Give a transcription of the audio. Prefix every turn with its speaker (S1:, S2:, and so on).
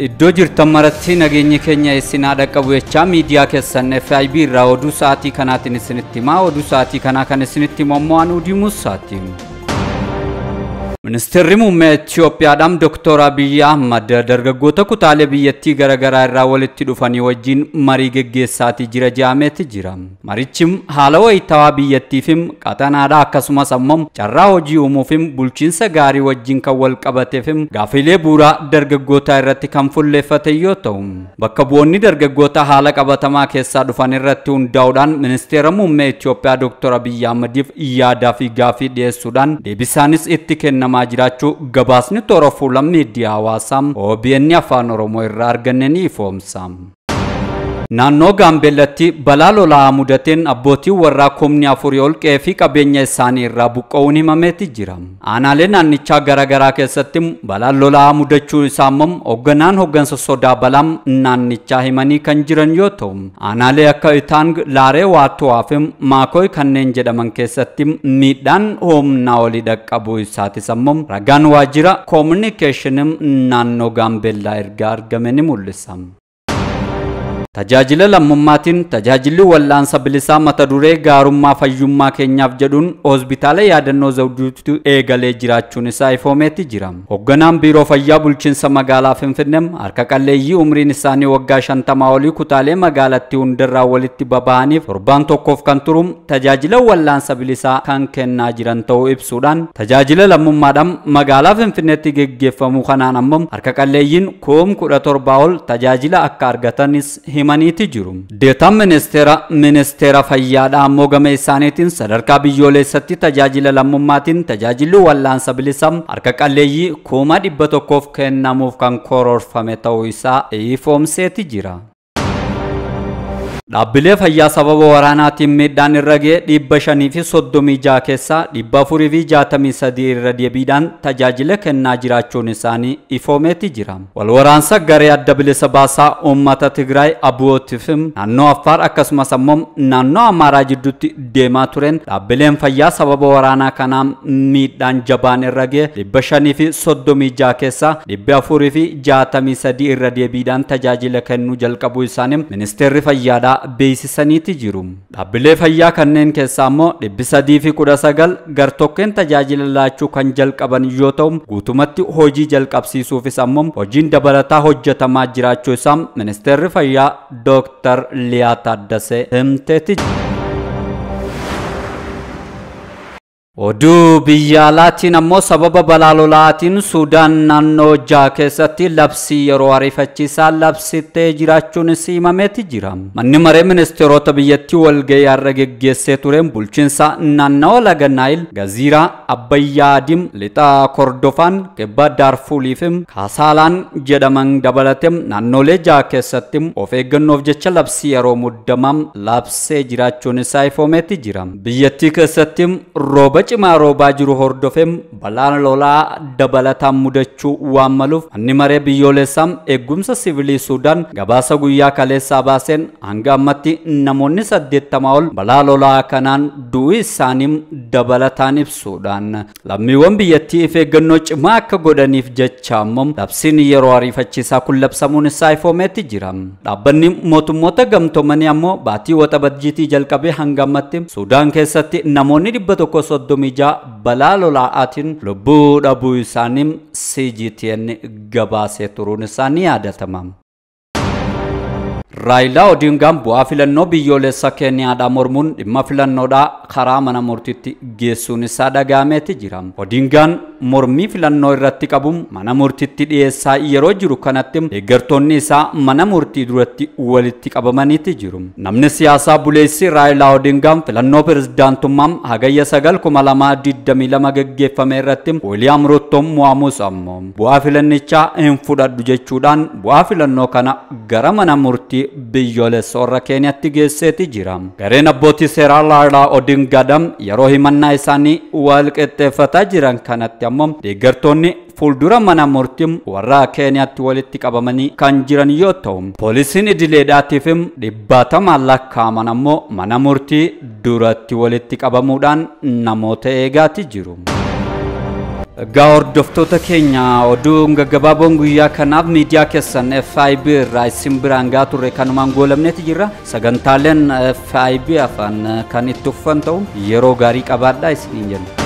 S1: Iddoo jirtan maratti nageenyi keenya isin haa dhaqqabu jechaa miidiyaa keessan FIB irraa oduu sa'aatii kanaatiin isinitti himaa. Oduu sa'aatii kanaa kan isinitti himu ammoo anuu Dimuusaati. Ministeerri muummee Itoophiyaadhaan Dr. Abiyyi Ahmad dargaggoota kutaalee biyyattii garaagaraa irraa walitti dhufanii wajjin marii geggeessaatii jira jedhameeti jira. Marichi haala wayitaawaa biyyattiif qaxanaadha, akkasumas ammoo carraa hojii uumuuf bulchiinsa gaarii wajjin kan wal qabateef gaafilee bu'uuraa dargaggootaa irratti kan fuulleeffate yoo ta'u, bakka bu'oonni dargaggoota haala qabatamaa keessaa dhufan irratti hundaa'uudhaan ministeera muummee Itoophiyaa Dr. Abiyyi Ahmadiif yaadaa fi gaafii dhiyeessuudhaan deebisaanis itti kennamaa jiraachuu gabaasni toora fuula miidiyaa hawaasaa OBN Afaan Oromoo irraa arganne ni ifoomsa. Naannoo Gaambeellatti balaa lolaa mudateen abbootiin warraa 4,000 ol qe'ee fi qabeenya isaanii irraa buqqa'uun himameeti jira. Aanaalee naannichaa garaagaraa keessatti balaan lolaa mudachuu isaa immoo hoogganaan hooggansa sodaa balaa naannichaa himanii kan jiran yoo ta'u, aanaalee akka Itaang, Laaree, Waattuwaa fi Maakoy kanneen jedhaman keessatti miidhaan humnaa olii dhaqqabuu isaatis ammoo ragaan waajjira koominikeeshinii naannoo Gaambeellaa ergaa argame ni mul'isa. Tajaajila lammummaatiin tajaajilli wal'aansa bilisaa mata duree gaarummaa fayyummaa keenyaaf jedhuun hospitaala yaadannoo Zawdiitu eegalee jiraachuun isaa ifoomeeti jira. Hoogganaan biiroo fayyaa bulchiinsa magaalaa Finfinnee harka qalleeyyii umriin isaanii waggaa 50 olii kutaalee magaalattii hundarraa walitti baba'aniif torbaan tokkoof kan turu tajaajila wal'aansa bilisaa kan kennaa jiran ta'uu ibsuudhaan tajaajila lammummaadhaan magaalaa Finfinneetti geggeeffamu kanaan ammoo harka qalleeyyiin 17,000 ol tajaajila akka argatanis himaniiti jiru. Deetaan ministeera fayyaadhaa ammoo gama isaaniitiin sadarkaa biyyoolessatti tajaajila lammummaatiin tajaajilli wal'aansa bilisaa harka qalleeyyii 100,000 kennamuuf kan karoorfame ta'uu isaa ifoomseeti jira. Dhaabbilee fayyaa sababa waraanaatiin miidhaan irra ga'e 536 keessaa 463 irra deebiidhaan tajaajila kennaa jiraachuun isaanii ifoomeeti jira. Wal waraansa garee adda bilisa baasaa uummata Tigraay Abu'ootiif naannoo Affaar akkasumas ammoo naannoo Amaaraa jidduutti deemaa tureen dhaabbileen fayyaa sababa waraanaa kanaan miidhaan jabaan irra ga'e 536 keessaa 463 irra deebiidhaan tajaajila kennuu jalqabuu isaanii ministeerri fayyaadhaa beeksisaniiti jiru. Dhaabbilee fayyaa kanneen keessaa immoo 319 gartokkeen tajaajila laachuu kan jalqaban yoo ta'u, guutumatti hojii jalqabsiisuufis ammoo hojiin dabalataa hojjetamaa jiraachuu isaa ministeerri fayyaa Dr. Liyaa Taaddasee himteeti. Oduu biyya alaatiin ammoo sababa balaa lolaatiin Suudaan naannoo jaha keessatti labsii yeroo ariifachiisaa labsitee jiraachuun himameeti jira. Manni maree ministeerota biyyattii walga'ii har'a geggeessee tureen bulchiinsa naannawa laga Naayil, Gaziiraa, Abbayyaa Adiim, Lixa Kordofaan, Kibba Daarfuulii fi Kaasaalaan jedhaman dabalatee naannolee jaha keessatti of eeggannoof jecha labsii yeroo muddamaa labsee jiraachuun isaa ifoomeeti jira. Biyyattii keessatti rooba cimaa roobaa jiru hordofee balaan lolaa dabalataan mudachuu waan maluuf manni maree biyyoolessaa eegumsa siviilii Suudaan gabaasa guyyaa kaleessaa baaseen hanga ammatti namoonni 80 ol balaa lolaa kanaan du'uu isaanii dabalataan ibsuudhaan lammiiwwan biyyattii of eeggannoo cimaa akka godhaniif jecha ammoo labsiin yeroo ariifachiisaa kun labsamuun isaa ifoomeeti jira. Dhaabbanni mootummoota gamtoomanii ammoo baatii waxabajjiitii jalqabee hanga ammatti Suudaan keessatti namoonni 136 balaa lolaatiin lubbuu dhabuu isaanii CGTN gabaasee turuun isaanii yaadatama. Raayilaa Odingaan bu'aa filannoo biyyoolessa Keeniyaadhaa mormuun dhimma filannoodhaa karaa mana murtiitti geessuun isaa dhaga'ameeti jira. Odingaan mormii filannoo irratti qabuun mana murtiitti dhiyeessaa yeroo jiru kanatti deeggartoonni isaa mana murtii duratti walitti qabamaniiti jiru. Namni siyaasaa buleessi Raayilaa Odingaan filannoo pirezidaantummaa hagayya 9,2022 geggeeffame irratti Wiiliyaam Ruutoon mo'amus ammoo bu'aa filannichaa hin fudhadhu jechuudhaan bu'aa filannoo kana gara mana murtii biyyoolessa warra Keeniyaatti geesseeti jira. Gareen abbootii seeraa Raayilaa Odingaadhaan yeroo himannaa isaanii wal qixxeeffataa jiran kanatti ammoo deeggartoonni fuuldura mana murtii warra Keeniyaatti walitti qabamanii kan jiran yoo ta'u, poolisiin idileedhaatiif 100 lakkaa'aman ammoo mana murtii duratti walitti qabamuudhaan namoota eegaati jiru. Egaa hordoftoota keenya, oduun gaggabaaboon guyyaa kanaaf miidiyaa keessan FIB irraa isin biraan gaa turre kanumaan goolabneeti jirra. Sagantaaleen FIB afaan kan itti uffan ta'u yeroo gaarii qabaadhaa isiniin jenna.